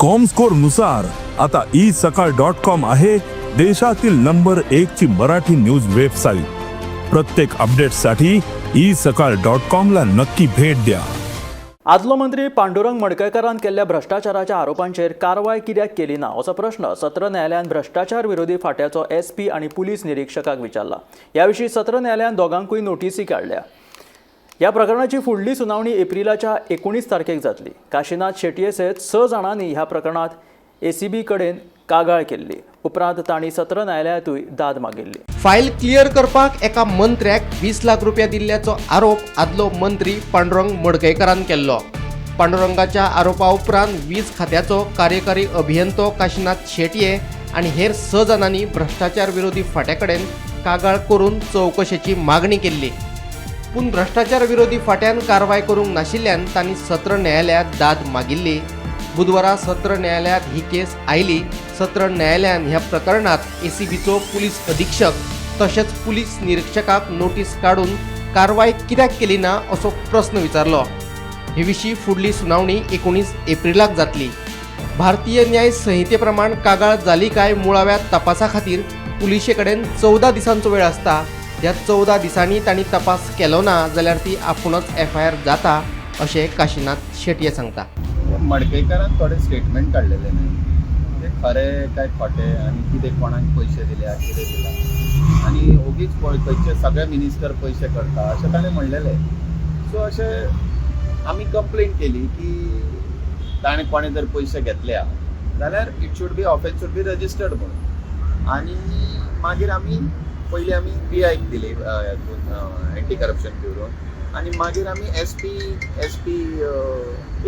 Comscore नुसार आता E सकाळ डॉट कॉम आहे देशातील नंबर एक ची मराठी न्यूज वेबसाईट. प्रत्येक अपडेटसाठी ई सकाळ डॉट कॉम ला नक्की भेट द्या. आदलो मंत्री पांडुरंग मडकयकारान केल्ल्या भ्रश्टाचाराच्या आरोपांचेर कारवाय कित्याक केली ना, असो प्रश्न सत्र न्यायालयान भ्रश्टाचार विरोधी फांट्याचो एसपी आनी पुलीस निरिक्षकाक विचारला. ह्या विशीं सत्र न्यायालयान दोगांकूय नोटीसी काडल्या. ह्या प्रकरणाची फुडली सुनावणी एप्रिलाच्या 19 तारखेक जातली. काशीनाथ शेटये सयत स जाणांनी ह्या प्रकरणात एसीबी कडेन कागाळ केल्ली. उपरांत तांणी सत्र न्यायालयांतूय दाद मागिल्ली. फायल क्लियर करपाक एका मंत्र्याक 20 लाख रुपया दिल्ल्याचो आरोप आदलो मंत्री पांडुरंग मडकयकारान केल्लो. पांडुरंगाच्या आरोपा उपरांत वीज खात्याचो कार्यकारी अभियंतो काशीनाथ शेटये आनी हेर स जाणांनी भ्रश्टाचार विरोधी फांट्या कडेन कागाळ करून चवकशेची मागणी केल्ली. पूण भ्रश्टाचार विरोधी फांट्यान कारवाय करूंक नाशिल्ल्यान तांणी सत्र न्यायालयांत दाद मागिल्ली. बुधवारा सत्र न्यायालयांत ही केस आयली. सत्र न्यायालयान ह्या प्रकरणात एसीबीचो पुलीस अधीक्षक तशेंच पुलीस निरिक्षकाक नोटीस काडून कारवाय कित्याक केली ना, असो प्रस्न विचारलो. हे विशीं फुडली सुनावणी 19 एप्रिलाक जातली. भारतीय न्याय संहिते प्रमाण कागाळ जाली काय मुळाव्या तपासा खातीर पुलिशे कडेन 14 दिसांचो वेळ आसता. ह्या 14 दिसांनी तांणी तपास केलो ना जाल्यार ती आपुणच एफआयआर जाता, अशें काशीनाथ शेटये सांगता. मडकयकारान थोडे स्टेटमेंट काडलेले न्ही, ते खरे काय खोटे आनी कितें, कोणाक पयशे दिल्या, कितें दिला आनी ओगीच खंयचे सगळे मिनिस्टर पयशे करता, अशें ताणें म्हणलेलें. सो अशें आमी कंप्लेन केली की ताणें कोणें जर पयशे घेतल्या जाल्यार it should be offence should be registered म्हणून. आनी मागीर आमी पयलीं आमी पी आयक दिली हातून, एंटी करप्शन ब्युरोन, आनी मागीर आमी एस पी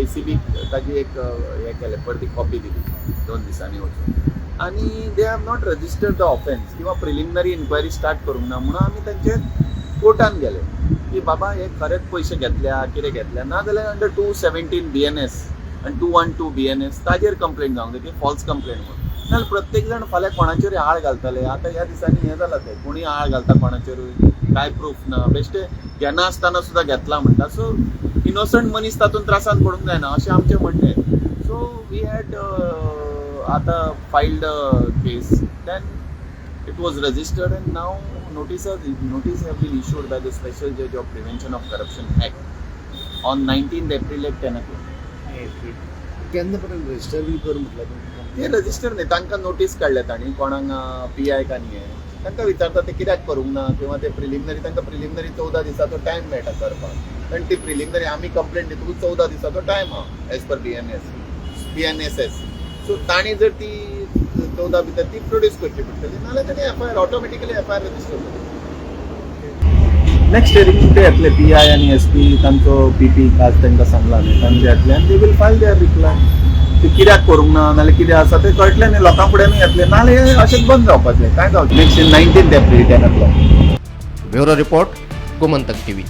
एसीबी ताजी एक हें केलें, परती कॉपी दिली 2 दिसांनी वचून. आनी they have not registered the offence किंवा प्रिलिमिनरी इन्क्वायरी स्टार्ट करूंक ना म्हणून आमी तांचेर कोर्टान गेले की बाबा, हे खरेंच पयशे घेतल्या, कितें घेतल्या, ना जाल्यार under 217 BNS आनी 212 BNS ताजेर कंप्लेन जावंक जाय की फॉल्स कंप्लेन म्हणून. नाजाल्यार प्रत्येक जाण फाल्यां कोणाचेरूय आळ घालतले. आतां ह्या दिसांनी हें जालां, तें कोणूय आळ घालता, कोणाचेरूय कांय प्रूफ ना, बेश्टे घेनासतना सुद्दां घेतला म्हणटा. सो इनोसंट मनीस तातूंत त्रासान पडूंक जायना, अशें आमचें म्हणणें. सो we had आतां filed case, then it was registered and now notice have been issued by the special judge of Prevention of Corruption Act on 19th April at 10 o'clock. केन्ना पर्यंत रजिस्टर बी कर म्हटलं तुमकां? ते रजिस्टर न्ही, तांकां notice काडल्या तांणी. कोणाक पी I आनी हे तांकां विचारता, ते कित्याक करूंक ना किंवा ते प्रिलिमिनरी, तांकां प्रिलिमिनरी 14 दिसाचो टायम मेळटा करपाक, कारण ती प्रिलिमिनरी आमी कंप्लेंट दितकूच 14 दिसाचो टायम आहा as per BNS BNSS. So तांणी जर ती 14 भितर ती प्रोड्यूस करची पडटली, नाजाल्यार तांणी एफआयआर, ऑटोमॅटिकली एफआयआर रजिस्टर जातली. नेक्स्ट हियरिंग ते येतले, पी I आनी एस पी, तांचो पी पी आज तांकां सांगला न्ही, तांचे येतले आनी they will file their reply. ते कित्याक करूंक ना, नाल्यार कितें आसा तें कळटलें न्ही, लोकां फुडें येतलें, नाल्यार हें अशेंच बंद जावपाचें, कांय जावचें. Next 19th April, 10 o'clock. Bureau report, Gomantak TV.